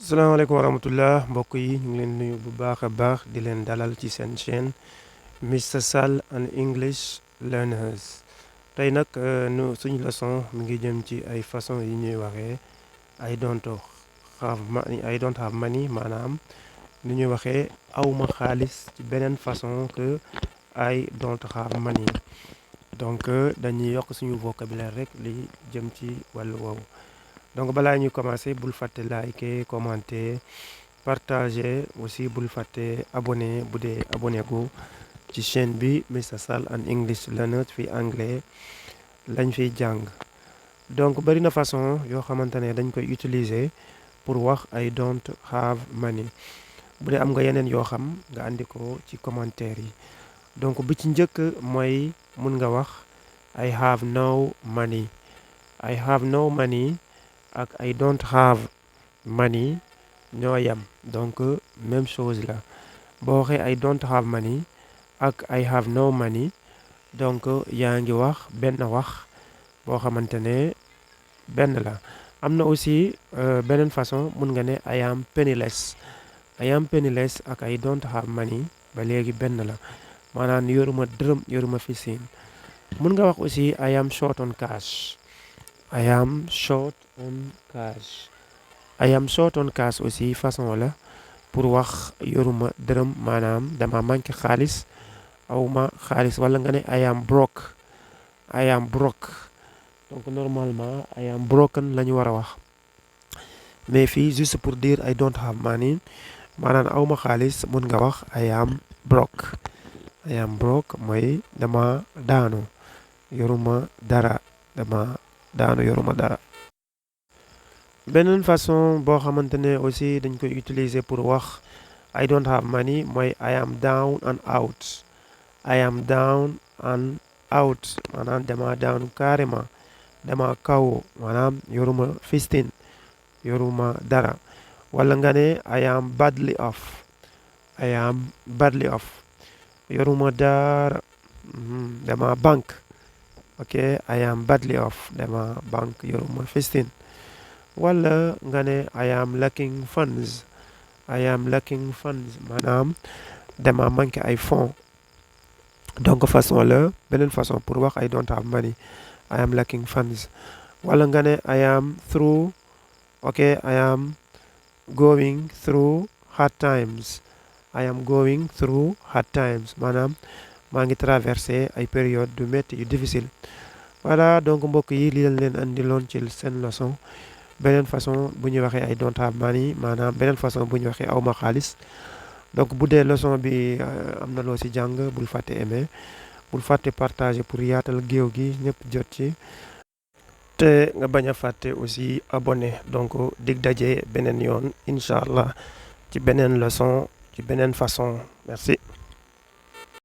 salaamaaleykum wa rahmatullah mbokk yi ñu ngi leen nuyu bu baax a baax di leen dalal ci seen chaîne Mr Sall and English Learners tey nag suñu leçon mi ngi jëm ci ay façon yi ñuy waxee I don't have money maanaam ni ñuy waxee awma xaalis ci beneen façon que I don't have money donc dañuy yokk suñu vocabulaire rek li jëm ci wàllu woowu. Donc balaa ñuy commencer bul fàtte liker commenter partager aussi bul fàtte abonné bu dee abonné gu ci chaîne bi Mr Sall and English Learners fi anglais lañ fiy jàng. Donc bari na façon yoo xamante ne dañ koy utiliser pour wax I don't have money. Bu dee am nga yeneen yoo xam nga andi ko ci commentaire yi. Donc bi ci njëkk mooy mun nga wax I have no money. I have no money ak I don't have money ñoo yem donc même chose la boo waxee I don't have money ak I have no money donc yaa ngi wax benn wax boo xamante ne benn la. Am na aussi beneen façon mun nga ne I am penniless. I am penniless ak I don't have money ba léegi benn la maanaam yoruma dërëm yoruma fisin. Mun nga wax aussi I am short on cash. I am short on cash. I am short on cash aussi façon la pour wax yoruma dërëm maanaam dama manqué xaalis awma xaalis wala nga ne I am broke. I am broke donc normalement I am broken la ñu war a wax mais fii juste pour dire I don't have money maanaam awma xaalis mun nga wax I am broke. I am broke mooy dama daanu yoruma dara yoruma dara. Beneen façon boo xamante ne aussi dañ koy utiliser pour wax I don't have money mooy I am down and out. I am down and out maanaam dama daanu carrément dama kaw maanaam yoruma fistin yoruma dara wala nga ne I am badly off. I am badly off yoruma dara dama banque. Ok I am badly off dama banque yoruma fistin wala nga ne I am lacking funds. I am lacking funds maanaam dama manqué ay fonds donc façon la beneen façon pour wax I don't have money I am lacking funds wala nga ne I am through ok I am going through hard times. I am going through hard times maanaam maa ngi traversé ay période du métti yu difficile. Voilà donc mbokk yi li leen andiloon ci seen leçon beneen façon bu ñuy waxee I don't have money maanaam beneen façon bu ñuy waxee awma xaalis. Donc bu dee leçon bi am na loo ci jàng bul fàtte aimer bul fàtte partager pour yaatal géew gi ñëpp jot ci te nga bañ a fàtte aussi abonné donc dig daje beneen yoon incha allah ci beneen leçon ci beneen façon merci.